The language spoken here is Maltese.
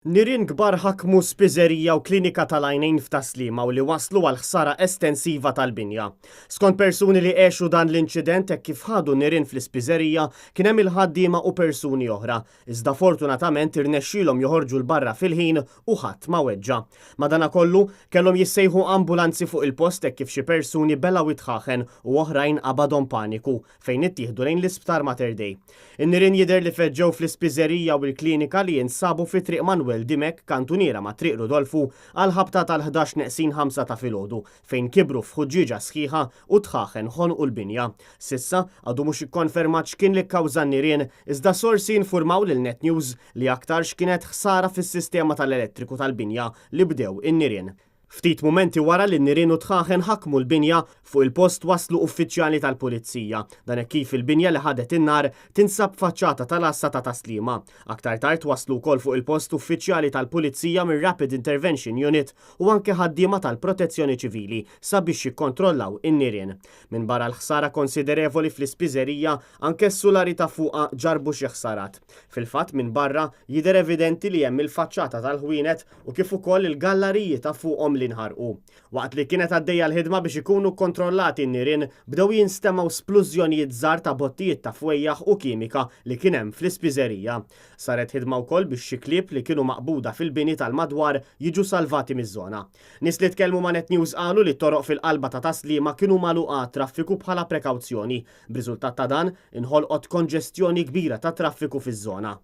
Nirien kbar ħakmu spiżerija u klinika tal-għajnejn f'Tas-Sliema u li wasslu għal ħsara estensiva tal-binja. Skont persuni li għexu dan l-inċident hekk kif ħadu nirien fl-ispiżerija kien hemm il-ħaddiema u persuni oħra, iżda fortunatament irnexxielhom joħorġu 'l barra fil-ħin u ħadd ma weġġa'. Madanakollu, kellhom jissejħu ambulanzi fuq il-post hekk kif xi persuni belgħu id-dħaħen u oħrajn qabadhom paniku fejn ittieħdu lejn l-Isptar Mater Dei. In-nirien jidher li feġġew fl-ispiżerija u l-klinika li jinsabu fi Triq Manwel Dimech, kantuniera ma' Triq Rudolfu, għall-ħabta tal-ħdax neqsin ħamsa ta' filgħodu, fejn kibru f'ħuġġieġa sħiħa u dħaħen ħonqu l-binja. S'issa, għadu mhux ikkonfermat x'kien li kkawża n-nirien, iżda sorsi infurmaw lil Net News li aktarx kienet ħsara fis-sistema tal-elettriku tal-binja li bdew in-nirien. Ftit mumenti wara li n-nirien u d-dħaħen ħakmu l-binja, fuq il-post waslu uffiċjali tal-Pulizija. Dan hekk kif il-binja li ħadet in-nar tinsab faċċata tal-għassa ta' Tas-Sliema. Aktar tard waslu wkoll fuq il-post uffiċjali tal-Pulizija mir-Rapid Intervention Unit u anke ħaddiema tal-Protezzjoni Ċivili sabiex jikkontrollaw in-nirien. Minbarra l-ħsara konsiderevoli fl-ispiżerija, anke s-sulari ta' fuqha ġarrbu xi ħsarat. Fil-fatt minn barra jidher evidenti li hemm il-faċċata tal-ħwienet u kif ukoll il-gallariji ta' fuqhom li nħarqu. Waqt li kienet għaddejja l-ħidma biex ikunu kkontrollati n-nirien, bdew jinstemgħu splużjonijiet żgħar ta' bottijiet ta' fwejjaħ u kimika li kien hemm fl-ispiżerija. Saret ħidma wkoll biex xi klieb li kienu maqbuda fil-bini tal-madwar jiġu salvati miż-żona. Nies li tkellmu ma' Net News qalu li t-toroq fil-qalba ta' Tas-Sliema kienu magħluqa għat-traffiku bħala prekawzjoni. B'riżultat ta' dan, inħolqot konġestjoni kbira ta' traffiku fiż-żona.